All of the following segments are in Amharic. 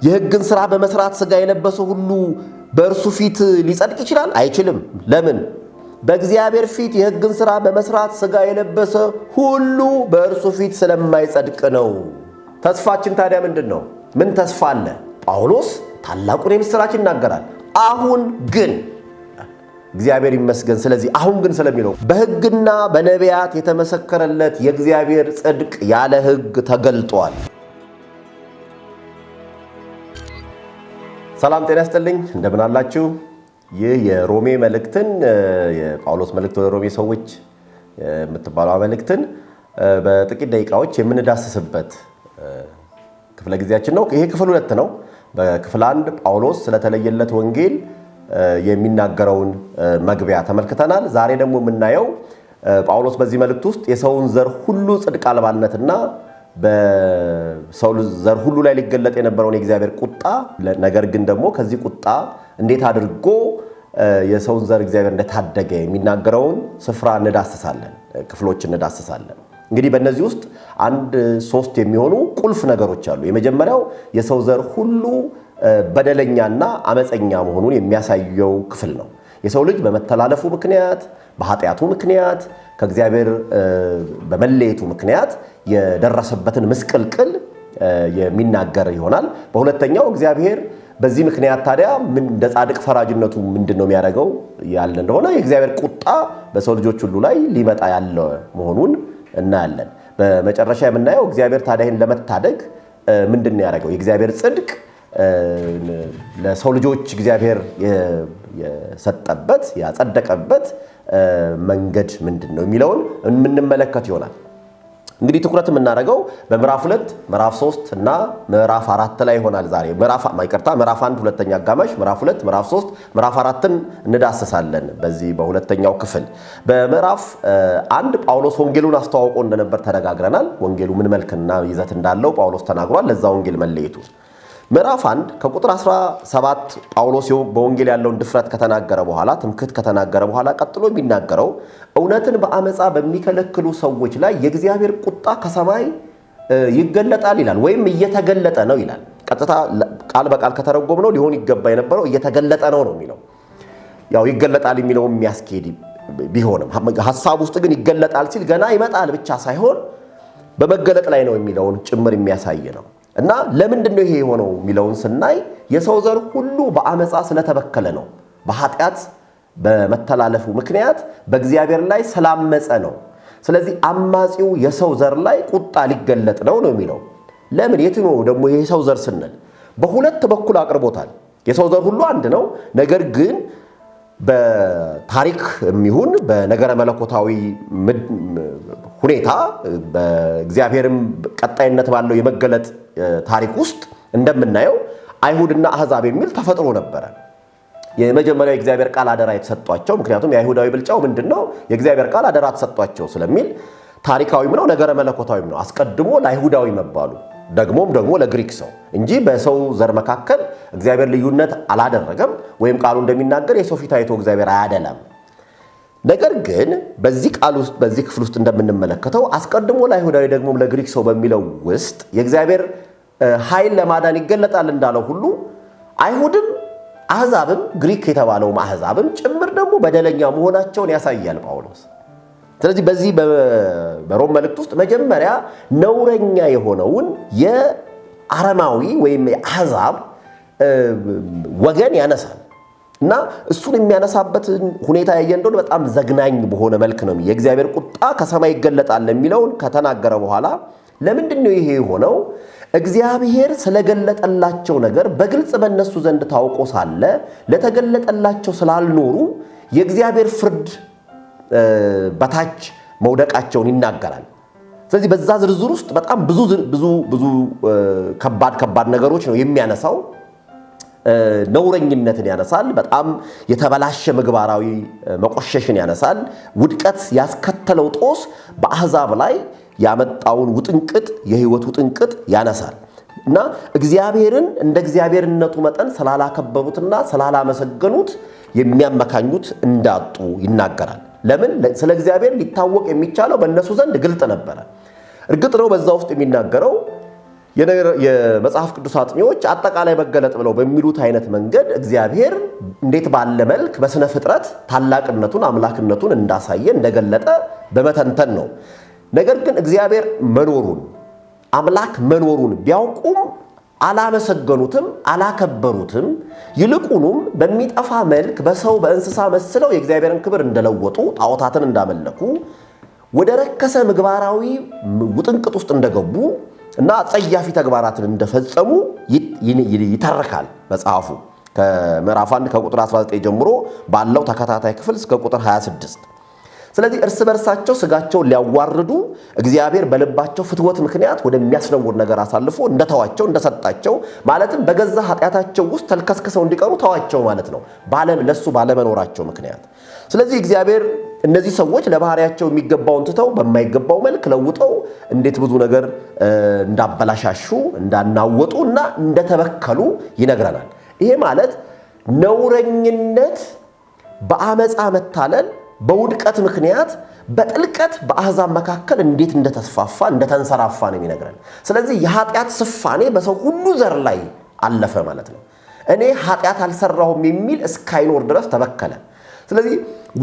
የሕግን ሥራ በመስራት ሥጋ የለበሰ ሁሉ በእርሱ ፊት ሊጸድቅ ይችላል? አይችልም። ለምን? በእግዚአብሔር ፊት የሕግን ሥራ በመስራት ሥጋ የለበሰ ሁሉ በእርሱ ፊት ስለማይጸድቅ ነው። ተስፋችን ታዲያ ምንድን ነው? ምን ተስፋ አለ? ጳውሎስ ታላቁን የምሥራች ይናገራል። አሁን ግን እግዚአብሔር ይመስገን። ስለዚህ አሁን ግን ስለሚለው በሕግና በነቢያት የተመሰከረለት የእግዚአብሔር ጽድቅ ያለ ሕግ ተገልጧል። ሰላም ጤና ይስጥልኝ፣ እንደምን አላችሁ? ይህ የሮሜ መልእክትን የጳውሎስ መልእክት ወደ ሮሜ ሰዎች የምትባለዋ መልእክትን በጥቂት ደቂቃዎች የምንዳስስበት ክፍለ ጊዜያችን ነው። ይሄ ክፍል ሁለት ነው። በክፍል አንድ ጳውሎስ ስለተለየለት ወንጌል የሚናገረውን መግቢያ ተመልክተናል። ዛሬ ደግሞ የምናየው ጳውሎስ በዚህ መልእክት ውስጥ የሰውን ዘር ሁሉ ጽድቅ አልባነትና በሰው ዘር ሁሉ ላይ ሊገለጥ የነበረውን የእግዚአብሔር ቁጣ፣ ነገር ግን ደግሞ ከዚህ ቁጣ እንዴት አድርጎ የሰውን ዘር እግዚአብሔር እንደታደገ የሚናገረውን ስፍራ እንዳስሳለን፣ ክፍሎች እንዳስሳለን። እንግዲህ በእነዚህ ውስጥ አንድ ሶስት የሚሆኑ ቁልፍ ነገሮች አሉ። የመጀመሪያው የሰው ዘር ሁሉ በደለኛና አመፀኛ መሆኑን የሚያሳየው ክፍል ነው። የሰው ልጅ በመተላለፉ ምክንያት፣ በኃጢአቱ ምክንያት፣ ከእግዚአብሔር በመለየቱ ምክንያት የደረሰበትን ምስቅልቅል የሚናገር ይሆናል። በሁለተኛው እግዚአብሔር በዚህ ምክንያት ታዲያ ምን እንደ ጻድቅ ፈራጅነቱ ምንድን ነው የሚያደርገው ያለ እንደሆነ የእግዚአብሔር ቁጣ በሰው ልጆች ሁሉ ላይ ሊመጣ ያለ መሆኑን እናያለን። በመጨረሻ የምናየው እግዚአብሔር ታዲያ ይህን ለመታደግ ምንድን ነው ያደረገው? የእግዚአብሔር ጽድቅ ለሰው ልጆች እግዚአብሔር የሰጠበት ያጸደቀበት መንገድ ምንድን ነው የሚለውን የምንመለከት ይሆናል። እንግዲህ ትኩረት የምናደርገው በምዕራፍ 2፣ ምዕራፍ 3 እና ምዕራፍ 4 ላይ ይሆናል። ዛሬ ምዕራፍ ይቅርታ፣ ምዕራፍ 1 ሁለተኛ አጋማሽ፣ ምዕራፍ 2፣ ምዕራፍ 3፣ ምዕራፍ 4ን እንዳስሳለን። በዚህ በሁለተኛው ክፍል በምዕራፍ 1 ጳውሎስ ወንጌሉን አስተዋውቆ እንደነበር ተነጋግረናል። ወንጌሉ ምን መልክና ይዘት እንዳለው ጳውሎስ ተናግሯል። ለዛ ወንጌል መለየቱ ምዕራፍ 1 ከቁጥር 17 ጳውሎስ በወንጌል ያለውን ድፍረት ከተናገረ በኋላ፣ ትምክህት ከተናገረ በኋላ ቀጥሎ የሚናገረው እውነትን በአመፃ በሚከለክሉ ሰዎች ላይ የእግዚአብሔር ቁጣ ከሰማይ ይገለጣል ይላል፣ ወይም እየተገለጠ ነው ይላል። ቀጥታ ቃል በቃል ከተረጎም ነው ሊሆን ይገባ የነበረው እየተገለጠ ነው ነው የሚለው። ያው ይገለጣል የሚለው የሚያስኬድ ቢሆንም ሐሳብ ውስጥ ግን ይገለጣል ሲል ገና ይመጣል ብቻ ሳይሆን በመገለጥ ላይ ነው የሚለውን ጭምር የሚያሳይ ነው። እና ለምንድን ነው ይሄ የሆነው የሚለውን ስናይ የሰው ዘር ሁሉ በአመፃ ስለተበከለ ነው። በኃጢአት በመተላለፉ ምክንያት በእግዚአብሔር ላይ ስላመፀ ነው። ስለዚህ አማጺው የሰው ዘር ላይ ቁጣ ሊገለጥ ነው ነው የሚለው። ለምን የት ነው ደግሞ ይሄ የሰው ዘር ስንል በሁለት በኩል አቅርቦታል። የሰው ዘር ሁሉ አንድ ነው። ነገር ግን በታሪክ የሚሆን በነገረ መለኮታዊ ሁኔታ በእግዚአብሔርም ቀጣይነት ባለው የመገለጥ ታሪክ ውስጥ እንደምናየው አይሁድና አሕዛብ የሚል ተፈጥሮ ነበረ። የመጀመሪያው የእግዚአብሔር ቃል አደራ የተሰጧቸው፣ ምክንያቱም የአይሁዳዊ ብልጫው ምንድነው? የእግዚአብሔር ቃል አደራ ተሰጧቸው ስለሚል ታሪካዊም ነው ነገረ መለኮታዊም ነው። አስቀድሞ ለአይሁዳዊ መባሉ ደግሞም ደግሞ ለግሪክ ሰው እንጂ በሰው ዘር መካከል እግዚአብሔር ልዩነት አላደረገም። ወይም ቃሉ እንደሚናገር የሰው ፊት አይቶ እግዚአብሔር አያደላም። ነገር ግን በዚህ ቃል ውስጥ በዚህ ክፍል ውስጥ እንደምንመለከተው አስቀድሞ ለአይሁዳዊ ደግሞም ለግሪክ ሰው በሚለው ውስጥ የእግዚአብሔር ኃይል ለማዳን ይገለጣል እንዳለው ሁሉ አይሁድም አሕዛብም ግሪክ የተባለውም አሕዛብም ጭምር ደግሞ በደለኛ መሆናቸውን ያሳያል ጳውሎስ። ስለዚህ በዚህ በሮም መልእክት ውስጥ መጀመሪያ ነውረኛ የሆነውን የአረማዊ ወይም የአሕዛብ ወገን ያነሳል። እና እሱን የሚያነሳበትን ሁኔታ ያየ እንደሆነ በጣም ዘግናኝ በሆነ መልክ ነው። የእግዚአብሔር ቁጣ ከሰማይ ይገለጣል የሚለውን ከተናገረ በኋላ ለምንድን ነው ይሄ የሆነው? እግዚአብሔር ስለገለጠላቸው ነገር በግልጽ በእነሱ ዘንድ ታውቆ ሳለ ለተገለጠላቸው ስላልኖሩ የእግዚአብሔር ፍርድ በታች መውደቃቸውን ይናገራል። ስለዚህ በዛ ዝርዝር ውስጥ በጣም ብዙ ብዙ ብዙ ከባድ ከባድ ነገሮች ነው የሚያነሳው። ነውረኝነትን ያነሳል። በጣም የተበላሸ ምግባራዊ መቆሸሽን ያነሳል። ውድቀት ያስከተለው ጦስ በአሕዛብ ላይ ያመጣውን ውጥንቅጥ፣ የህይወት ውጥንቅጥ ያነሳል። እና እግዚአብሔርን እንደ እግዚአብሔርነቱ መጠን ስላላከበሩትና ስላላመሰገኑት የሚያመካኙት እንዳጡ ይናገራል። ለምን? ስለ እግዚአብሔር ሊታወቅ የሚቻለው በእነሱ ዘንድ ግልጥ ነበረ። እርግጥ ነው በዛ ውስጥ የሚናገረው የመጽሐፍ ቅዱስ አጥኚዎች አጠቃላይ መገለጥ ብለው በሚሉት አይነት መንገድ እግዚአብሔር እንዴት ባለ መልክ በስነ ፍጥረት ታላቅነቱን አምላክነቱን እንዳሳየ እንደገለጠ በመተንተን ነው። ነገር ግን እግዚአብሔር መኖሩን አምላክ መኖሩን ቢያውቁም አላመሰገኑትም፣ አላከበሩትም። ይልቁኑም በሚጠፋ መልክ በሰው በእንስሳ መስለው የእግዚአብሔርን ክብር እንደለወጡ፣ ጣዖታትን እንዳመለኩ፣ ወደ ረከሰ ምግባራዊ ውጥንቅጥ ውስጥ እንደገቡ እና አጸያፊ ተግባራትን እንደፈጸሙ ይተርካል መጽሐፉ ከምዕራፍ 1 ከቁጥር 19 ጀምሮ ባለው ተከታታይ ክፍል እስከ ቁጥር 26። ስለዚህ እርስ በርሳቸው ስጋቸውን ሊያዋርዱ እግዚአብሔር በልባቸው ፍትወት ምክንያት ወደሚያስነውር ነገር አሳልፎ እንደተዋቸው እንደሰጣቸው፣ ማለትም በገዛ ኃጢአታቸው ውስጥ ተልከስክሰው እንዲቀሩ ተዋቸው ማለት ነው፣ ለሱ ባለመኖራቸው ምክንያት። ስለዚህ እግዚአብሔር እነዚህ ሰዎች ለባህሪያቸው የሚገባውን ትተው በማይገባው መልክ ለውጠው እንዴት ብዙ ነገር እንዳበላሻሹ፣ እንዳናወጡ እና እንደተበከሉ ይነግረናል። ይሄ ማለት ነውረኝነት፣ በአመፃ መታለል፣ በውድቀት ምክንያት በጥልቀት በአሕዛብ መካከል እንዴት እንደተስፋፋ እንደተንሰራፋ ነው የሚነግረን። ስለዚህ የኃጢአት ስፋኔ በሰው ሁሉ ዘር ላይ አለፈ ማለት ነው። እኔ ኃጢአት አልሰራሁም የሚል እስካይኖር ድረስ ተበከለ። ስለዚህ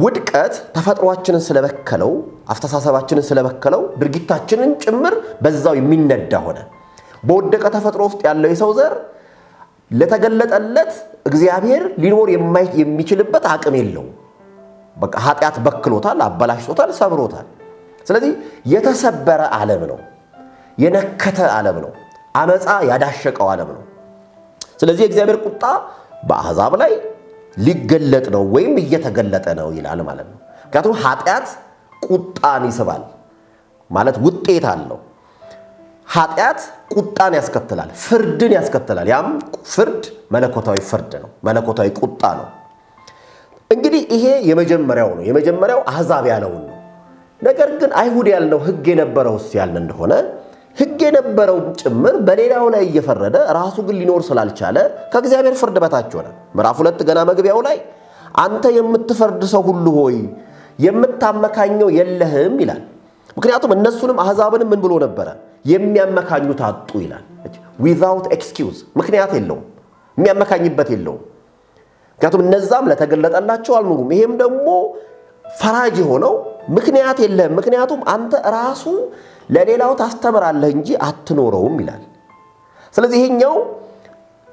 ውድቀት ተፈጥሯችንን ስለበከለው፣ አስተሳሰባችንን ስለበከለው ድርጊታችንን ጭምር በዛው የሚነዳ ሆነ። በወደቀ ተፈጥሮ ውስጥ ያለው የሰው ዘር ለተገለጠለት እግዚአብሔር ሊኖር የሚችልበት አቅም የለውም። በቃ ኃጢአት በክሎታል፣ አበላሽቶታል፣ ሰብሮታል። ስለዚህ የተሰበረ ዓለም ነው፣ የነከተ ዓለም ነው፣ አመፃ ያዳሸቀው ዓለም ነው። ስለዚህ የእግዚአብሔር ቁጣ በአሕዛብ ላይ ሊገለጥ ነው ወይም እየተገለጠ ነው ይላል ማለት ነው። ምክንያቱም ኃጢአት ቁጣን ይስባል ማለት ውጤት አለው። ኃጢአት ቁጣን ያስከትላል፣ ፍርድን ያስከትላል። ያም ፍርድ መለኮታዊ ፍርድ ነው፣ መለኮታዊ ቁጣ ነው። እንግዲህ ይሄ የመጀመሪያው ነው። የመጀመሪያው አሕዛብ ያለውን ነው። ነገር ግን አይሁድ ያልነው ሕግ የነበረውስ ያልን እንደሆነ ሕግ የነበረው ጭምር በሌላው ላይ እየፈረደ ራሱ ግን ሊኖር ስላልቻለ ከእግዚአብሔር ፍርድ በታች ሆነ። ምዕራፍ 2 ገና መግቢያው ላይ አንተ የምትፈርድ ሰው ሁሉ ሆይ የምታመካኘው የለህም ይላል። ምክንያቱም እነሱንም አሕዛብንም ምን ብሎ ነበረ? የሚያመካኙት አጡ ይላል። Without excuse፣ ምክንያት የለውም፣ የሚያመካኝበት የለውም። ምክንያቱም እነዛም ለተገለጠላቸው አልኖሩም። ይሄም ደግሞ ፈራጅ የሆነው ምክንያት የለህም፣ ምክንያቱም አንተ ራሱ ለሌላው ታስተምራለህ እንጂ አትኖረውም ይላል። ስለዚህ ይሄኛው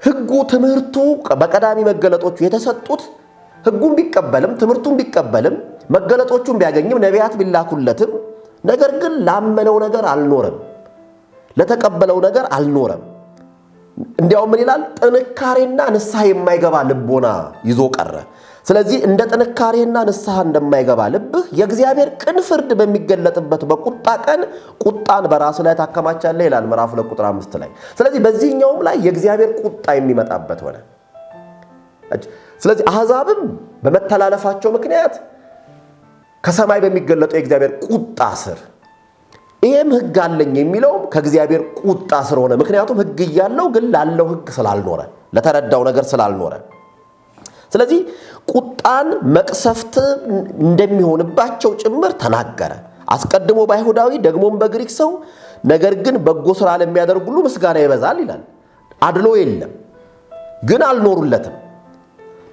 ሕጉ ትምህርቱ በቀዳሚ መገለጦቹ የተሰጡት ሕጉን ቢቀበልም ትምህርቱን ቢቀበልም መገለጦቹን ቢያገኝም ነቢያት ቢላኩለትም ነገር ግን ላመነው ነገር አልኖረም፣ ለተቀበለው ነገር አልኖረም። እንዲያውም ምን ይላል? ጥንካሬና ንስሐ የማይገባ ልቦና ይዞ ቀረ። ስለዚህ እንደ ጥንካሬና ንስሐ እንደማይገባ ልብህ የእግዚአብሔር ቅን ፍርድ በሚገለጥበት በቁጣ ቀን ቁጣን በራስህ ላይ ታከማቻለህ ይላል ምዕራፍ 2 ቁጥር 5 ላይ። ስለዚህ በዚህኛውም ላይ የእግዚአብሔር ቁጣ የሚመጣበት ሆነ። ስለዚህ አሕዛብም በመተላለፋቸው ምክንያት ከሰማይ በሚገለጠው የእግዚአብሔር ቁጣ ስር፣ ይሄም ሕግ አለኝ የሚለውም ከእግዚአብሔር ቁጣ ስር ሆነ። ምክንያቱም ሕግ እያለው ግን ላለው ሕግ ስላልኖረ፣ ለተረዳው ነገር ስላልኖረ። ስለዚህ ቁጣን መቅሰፍት እንደሚሆንባቸው ጭምር ተናገረ። አስቀድሞ በአይሁዳዊ ደግሞም በግሪክ ሰው፣ ነገር ግን በጎ ስራ ለሚያደርግ ሁሉ ምስጋና ይበዛል ይላል። አድሎ የለም፣ ግን አልኖሩለትም።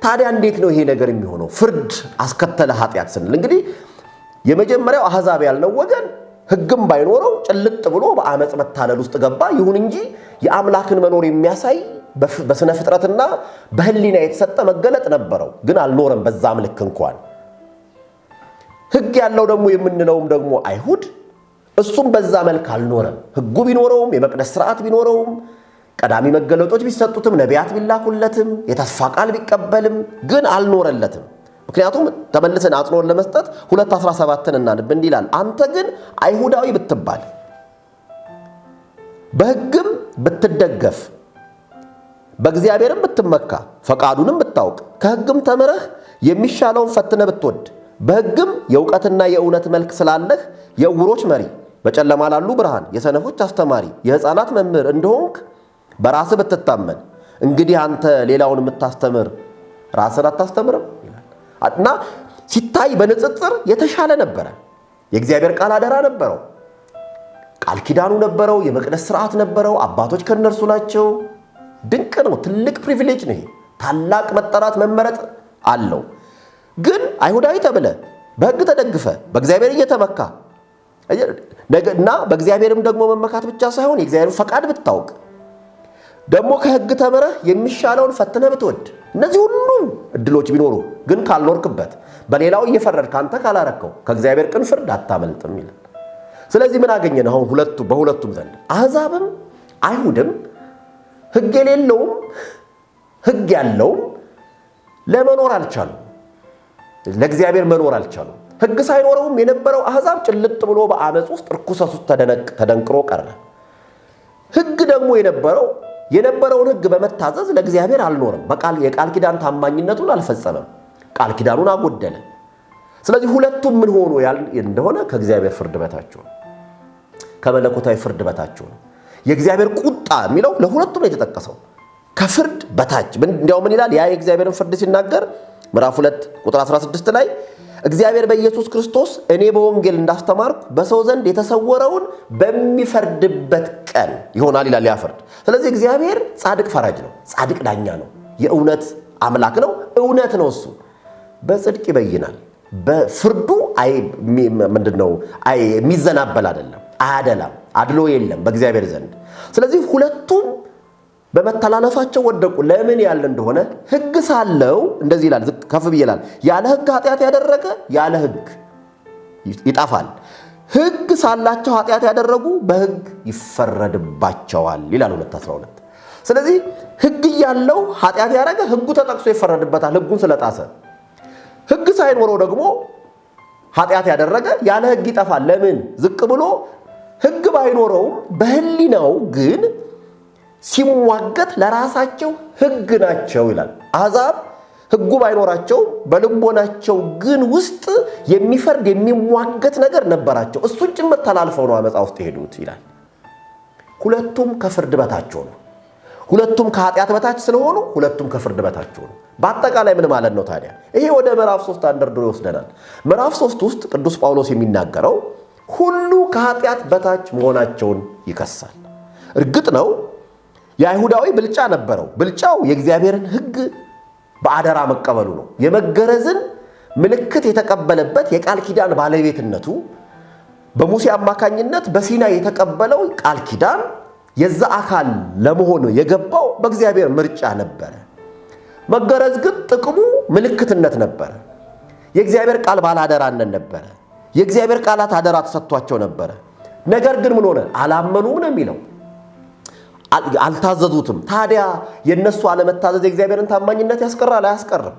ታዲያ እንዴት ነው ይሄ ነገር የሚሆነው? ፍርድ አስከተለ ኃጢአት ስንል እንግዲህ የመጀመሪያው አሕዛብ ያልነው ወገን ሕግም ባይኖረው ጭልጥ ብሎ በአመፅ መታለል ውስጥ ገባ። ይሁን እንጂ የአምላክን መኖር የሚያሳይ በስነ ፍጥረትና በሕሊና የተሰጠ መገለጥ ነበረው፣ ግን አልኖረም በዛም ልክ እንኳን። ሕግ ያለው ደግሞ የምንለውም ደግሞ አይሁድ እሱም በዛ መልክ አልኖረም። ሕጉ ቢኖረውም የመቅደስ ስርዓት ቢኖረውም ቀዳሚ መገለጦች ቢሰጡትም ነቢያት ቢላኩለትም የተስፋ ቃል ቢቀበልም ግን አልኖረለትም። ምክንያቱም ተመልሰን አጽንኦት ለመስጠት 2:17ን እናንብ። እንዲህ ይላል፣ አንተ ግን አይሁዳዊ ብትባል በሕግም ብትደገፍ በእግዚአብሔርም ብትመካ ፈቃዱንም ብታውቅ ከሕግም ተምረህ የሚሻለውን ፈትነህ ብትወድ በሕግም የእውቀትና የእውነት መልክ ስላለህ የዕውሮች መሪ፣ በጨለማ ላሉ ብርሃን፣ የሰነፎች አስተማሪ፣ የሕፃናት መምህር እንደሆንክ በራስህ ብትታመን እንግዲህ አንተ ሌላውን የምታስተምር ራስህን አታስተምርም ይላል። እና ሲታይ በንጽጽር የተሻለ ነበረ። የእግዚአብሔር ቃል አደራ ነበረው። ቃል ኪዳኑ ነበረው፣ የመቅደስ ስርዓት ነበረው፣ አባቶች ከእነርሱ ናቸው። ድንቅ ነው። ትልቅ privilege ነው ይሄ። ታላቅ መጠራት መመረጥ አለው። ግን አይሁዳዊ ተብለህ በሕግ ተደግፈህ በእግዚአብሔር እየተመካ እና በእግዚአብሔርም ደግሞ መመካት ብቻ ሳይሆን የእግዚአብሔርን ፈቃድ ብታውቅ፣ ደግሞ ከሕግ ተምረህ የሚሻለውን ፈትነህ ብትወድ፣ እነዚህ ሁሉ እድሎች ቢኖሩ ግን ካልኖርክበት፣ በሌላው እየፈረድክ አንተ ካላረከው ከእግዚአብሔር ቅን ፍርድ አታመልጥም ይላል። ስለዚህ ምን አገኘን አሁን? በሁለቱም ዘንድ አሕዛብም አይሁድም፣ ሕግ የሌለውም ሕግ ያለውም ለመኖር አልቻሉም። ለእግዚአብሔር መኖር አልቻሉም። ሕግ ሳይኖረውም የነበረው አሕዛብ ጭልጥ ብሎ በአመፅ ውስጥ፣ ርኩሰት ውስጥ ተደንቅሮ ቀረ። ሕግ ደግሞ የነበረውን ሕግ በመታዘዝ ለእግዚአብሔር አልኖረም። የቃል ኪዳን ታማኝነቱን አልፈጸመም። ቃል ኪዳኑን አጎደለ። ስለዚህ ሁለቱም ምን ሆኑ ያል እንደሆነ ከእግዚአብሔር ፍርድ በታች ነው። ከመለኮታዊ ፍርድ በታች ነው። የእግዚአብሔር ቁጣ የሚለው ለሁለቱም ነው የተጠቀሰው። ከፍርድ በታች። እንዲያው ምን ይላል? ያ የእግዚአብሔርን ፍርድ ሲናገር ምዕራፍ 2 ቁጥር 16 ላይ እግዚአብሔር በኢየሱስ ክርስቶስ እኔ በወንጌል እንዳስተማርኩ በሰው ዘንድ የተሰወረውን በሚፈርድበት ቀን ይሆናል ይላል ያ ፍርድ። ስለዚህ እግዚአብሔር ጻድቅ ፈራጅ ነው፣ ጻድቅ ዳኛ ነው፣ የእውነት አምላክ ነው፣ እውነት ነው። እሱ በጽድቅ ይበይናል። በፍርዱ ምንድን ነው? የሚዘናበል አይደለም፣ አያደላም፣ አድሎ የለም በእግዚአብሔር ዘንድ። ስለዚህ ሁለቱም በመተላለፋቸው ወደቁ። ለምን ያለ እንደሆነ ሕግ ሳለው እንደዚህ ይላል፣ ከፍ ብዬ ይላል፣ ያለ ሕግ ኃጢአት ያደረገ ያለ ሕግ ይጠፋል። ሕግ ሳላቸው ኃጢአት ያደረጉ በሕግ ይፈረድባቸዋል ይላል 2:12። ስለዚህ ሕግ እያለው ኃጢአት ያደረገ ሕጉ ተጠቅሶ ይፈረድበታል፣ ሕጉን ስለጣሰ። ሕግ ሳይኖረው ደግሞ ኃጢአት ያደረገ ያለ ሕግ ይጠፋል። ለምን? ዝቅ ብሎ ሕግ ባይኖረውም በሕሊናው ግን ሲሟገት ለራሳቸው ሕግ ናቸው ይላል። አሕዛብ ሕጉ ባይኖራቸው በልቦናቸው ግን ውስጥ የሚፈርድ የሚሟገት ነገር ነበራቸው። እሱን ጭምር ተላልፈው ነው አመፃ ውስጥ የሄዱት ይላል። ሁለቱም ከፍርድ በታች ሆኑ። ሁለቱም ከኃጢአት በታች ስለሆኑ ሁለቱም ከፍርድ በታች ሆኑ። በአጠቃላይ ምን ማለት ነው ታዲያ? ይሄ ወደ ምዕራፍ 3 አንደርድሮ ይወስደናል። ምዕራፍ 3 ውስጥ ቅዱስ ጳውሎስ የሚናገረው ሁሉ ከኃጢአት በታች መሆናቸውን ይከሳል። እርግጥ ነው የአይሁዳዊ ብልጫ ነበረው። ብልጫው የእግዚአብሔርን ሕግ በአደራ መቀበሉ ነው። የመገረዝን ምልክት የተቀበለበት የቃል ኪዳን ባለቤትነቱ፣ በሙሴ አማካኝነት በሲና የተቀበለው ቃል ኪዳን የዛ አካል ለመሆን የገባው በእግዚአብሔር ምርጫ ነበረ። መገረዝ ግን ጥቅሙ ምልክትነት ነበረ። የእግዚአብሔር ቃል ባለአደራነት ነበረ። የእግዚአብሔር ቃላት አደራ ተሰጥቷቸው ነበረ። ነገር ግን ምን ሆነ? አላመኑም ነው የሚለው፣ አልታዘዙትም። ታዲያ የእነሱ አለመታዘዝ የእግዚአብሔርን ታማኝነት ያስቀራል? አያስቀርም።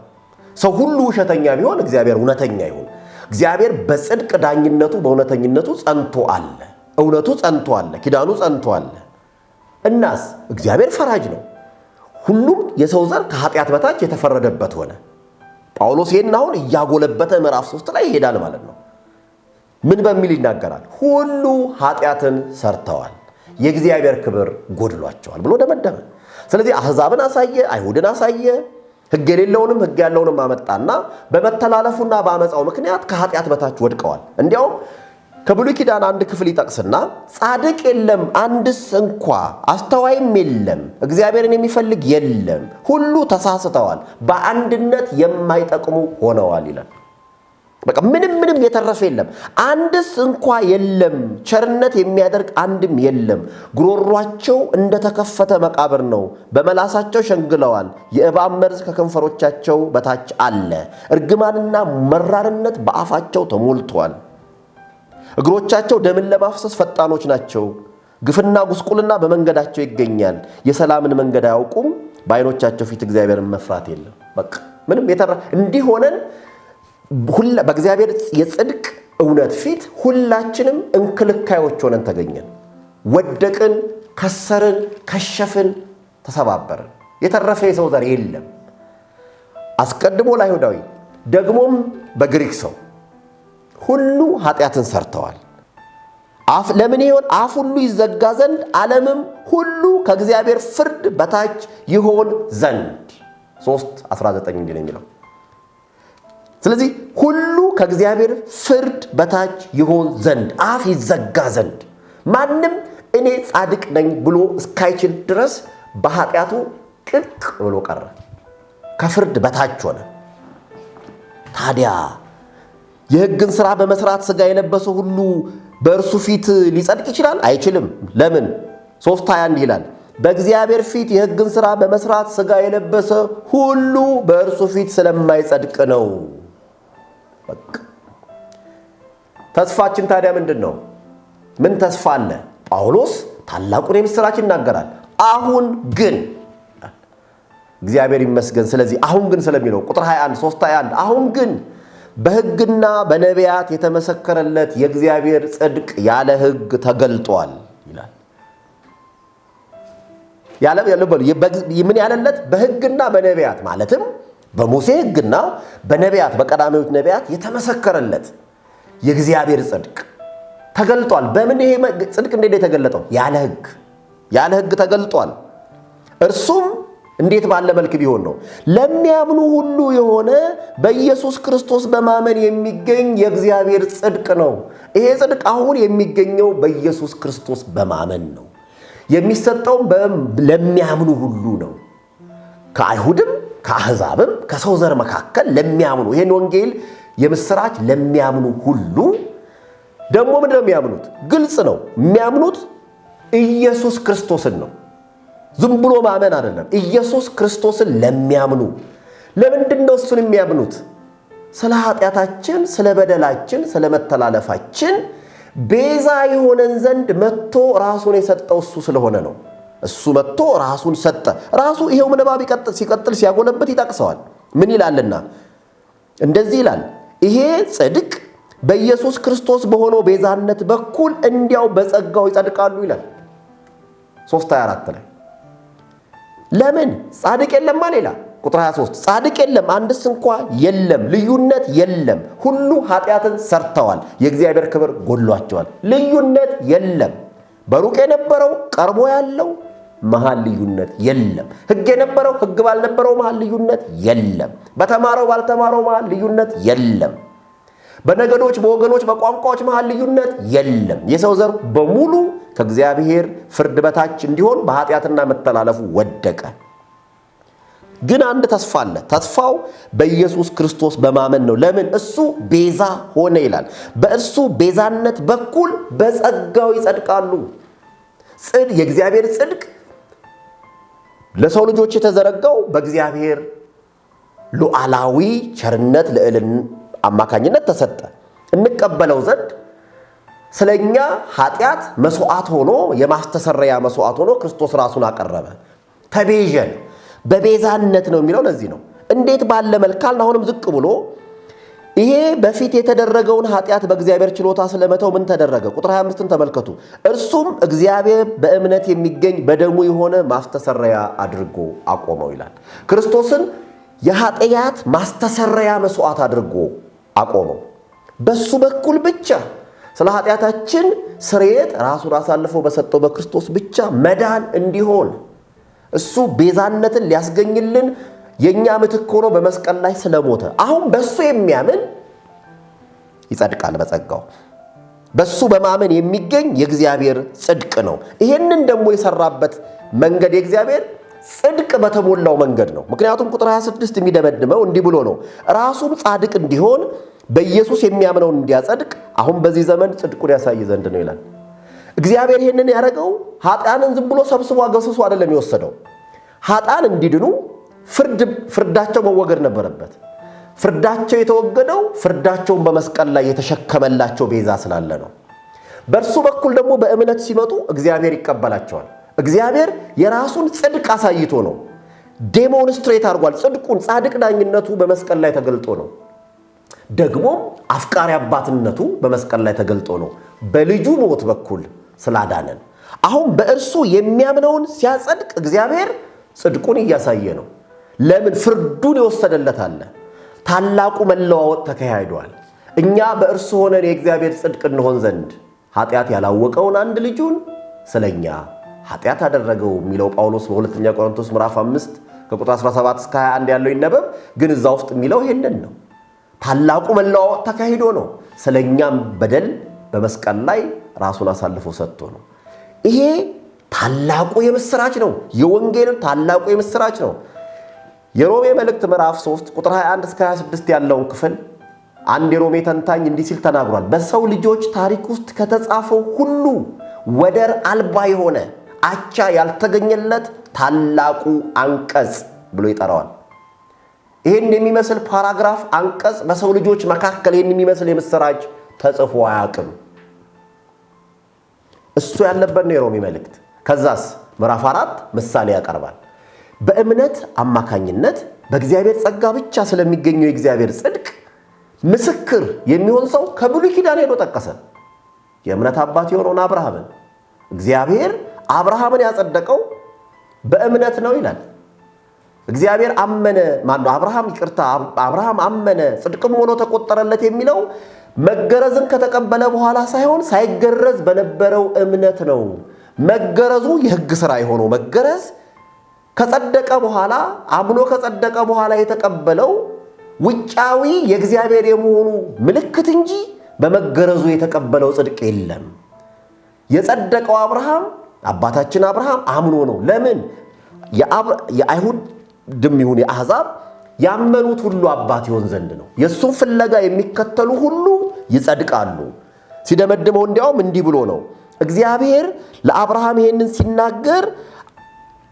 ሰው ሁሉ ውሸተኛ ቢሆን እግዚአብሔር እውነተኛ ይሁን። እግዚአብሔር በጽድቅ ዳኝነቱ በእውነተኝነቱ ጸንቶ አለ። እውነቱ ጸንቶ አለ። ኪዳኑ ጸንቶ አለ። እናስ እግዚአብሔር ፈራጅ ነው። ሁሉም የሰው ዘር ከኃጢአት በታች የተፈረደበት ሆነ። ጳውሎስ ይህን አሁን እያጎለበተ ምዕራፍ 3 ላይ ይሄዳል ማለት ነው። ምን በሚል ይናገራል? ሁሉ ኃጢአትን ሰርተዋል፣ የእግዚአብሔር ክብር ጎድሏቸዋል ብሎ ደመደመ። ስለዚህ አሕዛብን አሳየ፣ አይሁድን አሳየ፣ ሕግ የሌለውንም ሕግ ያለውንም አመጣና በመተላለፉና በአመፃው ምክንያት ከኃጢአት በታች ወድቀዋል። እንዲያውም ከብሉይ ኪዳን አንድ ክፍል ይጠቅስና ጻድቅ የለም አንድስ እንኳ፣ አስተዋይም የለም፣ እግዚአብሔርን የሚፈልግ የለም፣ ሁሉ ተሳስተዋል፣ በአንድነት የማይጠቅሙ ሆነዋል ይላል። በቃ ምንም ምንም የተረፈ የለም፣ አንድስ እንኳ የለም፣ ቸርነት የሚያደርግ አንድም የለም። ጉሮሯቸው እንደተከፈተ መቃብር ነው፣ በመላሳቸው ሸንግለዋል፣ የእባብ መርዝ ከከንፈሮቻቸው በታች አለ። እርግማንና መራርነት በአፋቸው ተሞልቷል። እግሮቻቸው ደምን ለማፍሰስ ፈጣኖች ናቸው። ግፍና ጉስቁልና በመንገዳቸው ይገኛል። የሰላምን መንገድ አያውቁም። በዓይኖቻቸው ፊት እግዚአብሔርን መፍራት የለም። በቃ ምንም የተረፈ እንዲህ ሆነን በእግዚአብሔር የጽድቅ እውነት ፊት ሁላችንም እንክልካዮች ሆነን ተገኘን። ወደቅን፣ ከሰርን፣ ከሸፍን፣ ተሰባበርን። የተረፈ የሰው ዘር የለም። አስቀድሞ ለአይሁዳዊ ደግሞም በግሪክ ሰው ሁሉ ኃጢአትን ሰርተዋል። አፍ ለምን ይሆን? አፍ ሁሉ ይዘጋ ዘንድ ዓለምም ሁሉ ከእግዚአብሔር ፍርድ በታች ይሆን ዘንድ 3:19 እንዲህ ነው የሚለው። ስለዚህ ሁሉ ከእግዚአብሔር ፍርድ በታች ይሆን ዘንድ፣ አፍ ይዘጋ ዘንድ። ማንም እኔ ጻድቅ ነኝ ብሎ እስካይችል ድረስ በኃጢአቱ ቅቅ ብሎ ቀረ፣ ከፍርድ በታች ሆነ። ታዲያ የሕግን ሥራ በመስራት ሥጋ የለበሰ ሁሉ በእርሱ ፊት ሊጸድቅ ይችላል? አይችልም። ለምን? 3:21 ይላል በእግዚአብሔር ፊት የሕግን ሥራ በመስራት ሥጋ የለበሰ ሁሉ በእርሱ ፊት ስለማይጸድቅ ነው። በቃ ተስፋችን ታዲያ ምንድን ነው? ምን ተስፋ አለ? ጳውሎስ ታላቁን የምሥራች ይናገራል። አሁን ግን እግዚአብሔር ይመስገን። ስለዚህ አሁን ግን ስለሚለው ቁጥር 21 3:21 አሁን ግን በሕግና በነቢያት የተመሰከረለት የእግዚአብሔር ጽድቅ ያለ ሕግ ተገልጧል ይላል። ምን ያለለት? በሕግና በነቢያት ማለትም በሙሴ ሕግና በነቢያት በቀዳሚዎች ነቢያት የተመሰከረለት የእግዚአብሔር ጽድቅ ተገልጧል። በምን ይሄ ጽድቅ እንዴት የተገለጠው? ያለ ሕግ፣ ያለ ሕግ ተገልጧል። እርሱም እንዴት ባለ መልክ ቢሆን ነው? ለሚያምኑ ሁሉ የሆነ በኢየሱስ ክርስቶስ በማመን የሚገኝ የእግዚአብሔር ጽድቅ ነው። ይሄ ጽድቅ አሁን የሚገኘው በኢየሱስ ክርስቶስ በማመን ነው። የሚሰጠውም ለሚያምኑ ሁሉ ነው። ከአይሁድም ከአሕዛብም ከሰው ዘር መካከል ለሚያምኑ፣ ይህን ወንጌል የምስራች ለሚያምኑ ሁሉ። ደግሞ ምንድን ነው የሚያምኑት? ግልጽ ነው። የሚያምኑት ኢየሱስ ክርስቶስን ነው። ዝም ብሎ ማመን አይደለም። ኢየሱስ ክርስቶስን ለሚያምኑ። ለምንድን ነው እሱን የሚያምኑት? ስለ ኃጢአታችን፣ ስለ በደላችን፣ ስለ መተላለፋችን ቤዛ የሆነን ዘንድ መጥቶ ራሱን የሰጠው እሱ ስለሆነ ነው። እሱ መጥቶ ራሱን ሰጠ። ራሱ ይሄው ምንባብ ሲቀጥል ሲያጎለብት ይጠቅሰዋል። ምን ይላልና? እንደዚህ ይላል፣ ይሄ ጽድቅ በኢየሱስ ክርስቶስ በሆነው ቤዛነት በኩል እንዲያው በጸጋው ይጸድቃሉ ይላል 3:24 ላይ። ለምን ጻድቅ የለማ? ሌላ ቁጥር 23 ጻድቅ የለም፣ አንድስ እንኳ የለም፣ ልዩነት የለም፣ ሁሉ ኃጢአትን ሰርተዋል፣ የእግዚአብሔር ክብር ጎድሏቸዋል። ልዩነት የለም። በሩቅ የነበረው ቀርቦ ያለው መሃል ልዩነት የለም። ሕግ የነበረው ሕግ ባልነበረው መሃል ልዩነት የለም። በተማረው ባልተማረው መሃል ልዩነት የለም። በነገዶች በወገኖች በቋንቋዎች መሃል ልዩነት የለም። የሰው ዘር በሙሉ ከእግዚአብሔር ፍርድ በታች እንዲሆን በኃጢአትና መተላለፉ ወደቀ። ግን አንድ ተስፋ አለ። ተስፋው በኢየሱስ ክርስቶስ በማመን ነው። ለምን? እሱ ቤዛ ሆነ ይላል። በእሱ ቤዛነት በኩል በጸጋው ይጸድቃሉ። የእግዚአብሔር ጽድቅ ለሰው ልጆች የተዘረጋው በእግዚአብሔር ሉዓላዊ ቸርነት ልዕልና አማካኝነት ተሰጠ። እንቀበለው ዘንድ ስለኛ ኃጢአት መስዋዕት ሆኖ፣ የማስተሰረያ መስዋዕት ሆኖ ክርስቶስ ራሱን አቀረበ። ተቤዠን፣ በቤዛነት ነው የሚለው ለዚህ ነው። እንዴት ባለ መልክ ካልን አሁንም ዝቅ ብሎ ይሄ በፊት የተደረገውን ኃጢአት በእግዚአብሔር ችሎታ ስለመተው ምን ተደረገ? ቁጥር 25ን ተመልከቱ። እርሱም እግዚአብሔር በእምነት የሚገኝ በደሙ የሆነ ማስተሰረያ አድርጎ አቆመው ይላል። ክርስቶስን የኃጢአት ማስተሰረያ መስዋዕት አድርጎ አቆመው። በሱ በኩል ብቻ ስለ ኃጢአታችን ስርየት ራሱን አሳልፎ በሰጠው በክርስቶስ ብቻ መዳን እንዲሆን፣ እሱ ቤዛነትን ሊያስገኝልን የእኛ ምትክ ሆኖ በመስቀል ላይ ስለሞተ አሁን በሱ የሚያምን ይጸድቃል በጸጋው። በሱ በማመን የሚገኝ የእግዚአብሔር ጽድቅ ነው። ይሄንን ደግሞ የሰራበት መንገድ የእግዚአብሔር ጽድቅ በተሞላው መንገድ ነው። ምክንያቱም ቁጥር 26 የሚደመድመው እንዲህ ብሎ ነው። ራሱም ጻድቅ እንዲሆን በኢየሱስ የሚያምነውን እንዲያጸድቅ አሁን በዚህ ዘመን ጽድቁን ያሳይ ዘንድ ነው ይላል። እግዚአብሔር ይህንን ያደረገው ኃጥአንን ዝም ብሎ ሰብስቦ አገስሶ አይደለም የወሰደው። ኃጥአን እንዲድኑ ፍርዳቸው መወገድ ነበረበት። ፍርዳቸው የተወገደው ፍርዳቸውን በመስቀል ላይ የተሸከመላቸው ቤዛ ስላለ ነው። በእርሱ በኩል ደግሞ በእምነት ሲመጡ እግዚአብሔር ይቀበላቸዋል። እግዚአብሔር የራሱን ጽድቅ አሳይቶ ነው። Demonstrate አድርጓል። ጽድቁን፣ ጻድቅ ዳኝነቱ በመስቀል ላይ ተገልጦ ነው። ደግሞም አፍቃሪ አባትነቱ በመስቀል ላይ ተገልጦ ነው። በልጁ ሞት በኩል ስላዳነን አሁን በእርሱ የሚያምነውን ሲያጸድቅ እግዚአብሔር ጽድቁን እያሳየ ነው። ለምን? ፍርዱን የወሰደለት አለ። ታላቁ መለዋወጥ ተካሂዷል። እኛ በእርሱ ሆነን የእግዚአብሔር ጽድቅ እንሆን ዘንድ ኃጢአት ያላወቀውን አንድ ልጁን ስለኛ ኃጢአት አደረገው የሚለው ጳውሎስ በሁለተኛ ቆሮንቶስ ምዕራፍ 5 ከቁጥር 17 እስከ 21 ያለው ይነበብ። ግን እዛ ውስጥ የሚለው ይሄንን ነው። ታላቁ መለዋወጥ ተካሂዶ ነው። ስለኛም በደል በመስቀል ላይ ራሱን አሳልፎ ሰጥቶ ነው። ይሄ ታላቁ የምስራች ነው። የወንጌል ታላቁ የምስራች ነው። የሮሜ መልእክት ምዕራፍ 3 ቁጥር 21 እስከ 26 ያለውን ክፍል አንድ የሮሜ ተንታኝ እንዲህ ሲል ተናግሯል። በሰው ልጆች ታሪክ ውስጥ ከተጻፈው ሁሉ ወደር አልባ የሆነ አቻ ያልተገኘለት ታላቁ አንቀጽ ብሎ ይጠራዋል። ይህን የሚመስል paragraph አንቀጽ በሰው ልጆች መካከል ይህን የሚመስል የምስራች ተጽፎ አያውቅም። እሱ ያለበት ነው የሮሜ መልእክት። ከዛስ ምዕራፍ 4 ምሳሌ ያቀርባል። በእምነት አማካኝነት በእግዚአብሔር ጸጋ ብቻ ስለሚገኘው የእግዚአብሔር ጽድቅ ምስክር የሚሆን ሰው ከብሉይ ኪዳን ሄዶ ጠቀሰ። የእምነት አባት የሆነውን አብርሃምን። እግዚአብሔር አብርሃምን ያጸደቀው በእምነት ነው ይላል። እግዚአብሔር አመነ፣ ማነው አብርሃም፣ ይቅርታ፣ አብርሃም አመነ ጽድቅም ሆኖ ተቆጠረለት የሚለው መገረዝን ከተቀበለ በኋላ ሳይሆን ሳይገረዝ በነበረው እምነት ነው። መገረዙ የሕግ ሥራ የሆነው መገረዝ ከጸደቀ በኋላ፣ አምኖ ከጸደቀ በኋላ የተቀበለው ውጫዊ የእግዚአብሔር የመሆኑ ምልክት እንጂ በመገረዙ የተቀበለው ጽድቅ የለም። የጸደቀው አብርሃም፣ አባታችን አብርሃም አምኖ ነው። ለምን? የአይሁድም ይሁን የአሕዛብ ያመኑት ሁሉ አባት ይሆን ዘንድ ነው። የእሱን ፍለጋ የሚከተሉ ሁሉ ይጸድቃሉ። ሲደመድመው እንዲያውም እንዲህ ብሎ ነው። እግዚአብሔር ለአብርሃም ይሄንን ሲናገር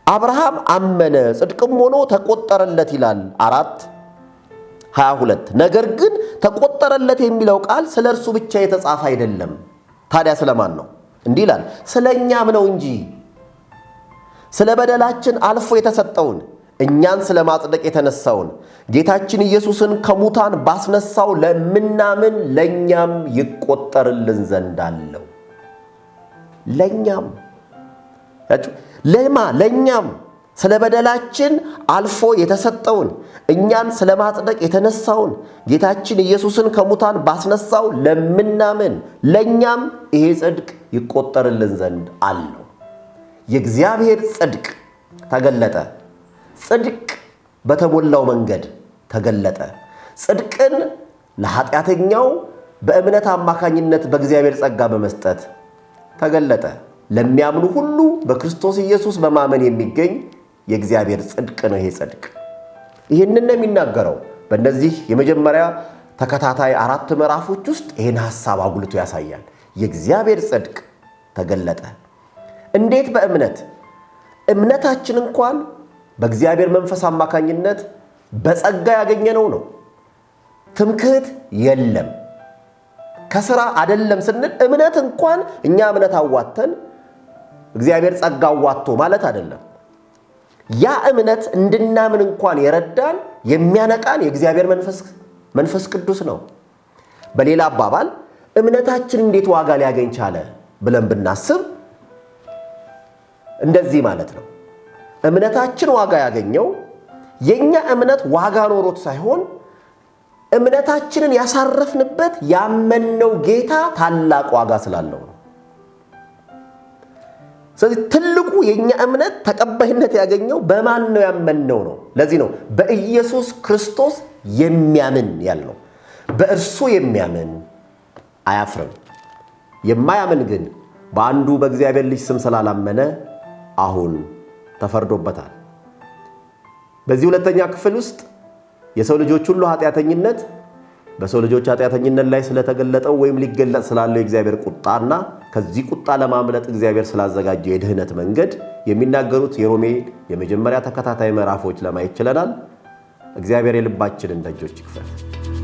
አብርሃም አመነ ጽድቅም ሆኖ ተቆጠረለት ይላል 4:22። ነገር ግን ተቆጠረለት የሚለው ቃል ስለ እርሱ ብቻ የተጻፈ አይደለም። ታዲያ ስለማን ነው? እንዲህ ይላል፣ ስለ እኛም ነው እንጂ ስለ በደላችን አልፎ የተሰጠውን እኛን ስለ ማጽደቅ የተነሳውን ጌታችን ኢየሱስን ከሙታን ባስነሳው ለምናምን ለእኛም ይቆጠርልን ዘንድ አለው። ለእኛም ለማ ለእኛም ስለ በደላችን አልፎ የተሰጠውን እኛን ስለ ማጽደቅ የተነሳውን ጌታችን ኢየሱስን ከሙታን ባስነሳው ለምናምን ለእኛም ይሄ ጽድቅ ይቆጠርልን ዘንድ አለው። የእግዚአብሔር ጽድቅ ተገለጠ። ጽድቅ በተሞላው መንገድ ተገለጠ። ጽድቅን ለኃጢአተኛው በእምነት አማካኝነት በእግዚአብሔር ጸጋ በመስጠት ተገለጠ። ለሚያምኑ ሁሉ በክርስቶስ ኢየሱስ በማመን የሚገኝ የእግዚአብሔር ጽድቅ ነው። ይሄ ጽድቅ ይህንን ነው የሚናገረው። በእነዚህ የመጀመሪያ ተከታታይ 4 ምዕራፎች ውስጥ ይህን ሐሳብ አጉልቶ ያሳያል። የእግዚአብሔር ጽድቅ ተገለጠ። እንዴት? በእምነት። እምነታችን እንኳን በእግዚአብሔር መንፈስ አማካኝነት በጸጋ ያገኘነው ነው። ትምክህት የለም። ከስራ አይደለም ስንል እምነት እንኳን እኛ እምነት አዋተን እግዚአብሔር ጸጋ አዋቶ ማለት አይደለም። ያ እምነት እንድናምን እንኳን የረዳን የሚያነቃን የእግዚአብሔር መንፈስ ቅዱስ ነው። በሌላ አባባል እምነታችን እንዴት ዋጋ ሊያገኝ ቻለ ብለን ብናስብ እንደዚህ ማለት ነው። እምነታችን ዋጋ ያገኘው የኛ እምነት ዋጋ ኖሮት ሳይሆን እምነታችንን ያሳረፍንበት ያመንነው ጌታ ታላቅ ዋጋ ስላለው ነው። ስለዚህ ትልቁ የኛ እምነት ተቀባይነት ያገኘው በማን ነው ያመንነው ነው። ለዚህ ነው በኢየሱስ ክርስቶስ የሚያምን ያልነው። በእርሱ የሚያምን አያፍርም። የማያምን ግን በአንዱ በእግዚአብሔር ልጅ ስም ስላላመነ አሁን ተፈርዶበታል። በዚህ ሁለተኛ ክፍል ውስጥ የሰው ልጆች ሁሉ ኃጢአተኝነት በሰው ልጆች ኃጢአተኝነት ላይ ስለተገለጠው ወይም ሊገለጥ ስላለው የእግዚአብሔር ቁጣና ከዚህ ቁጣ ለማምለጥ እግዚአብሔር ስላዘጋጀው የድህነት መንገድ የሚናገሩት የሮሜ የመጀመሪያ ተከታታይ ምዕራፎች ለማየት ችለናል። እግዚአብሔር የልባችንን ደጆች ይክፈት።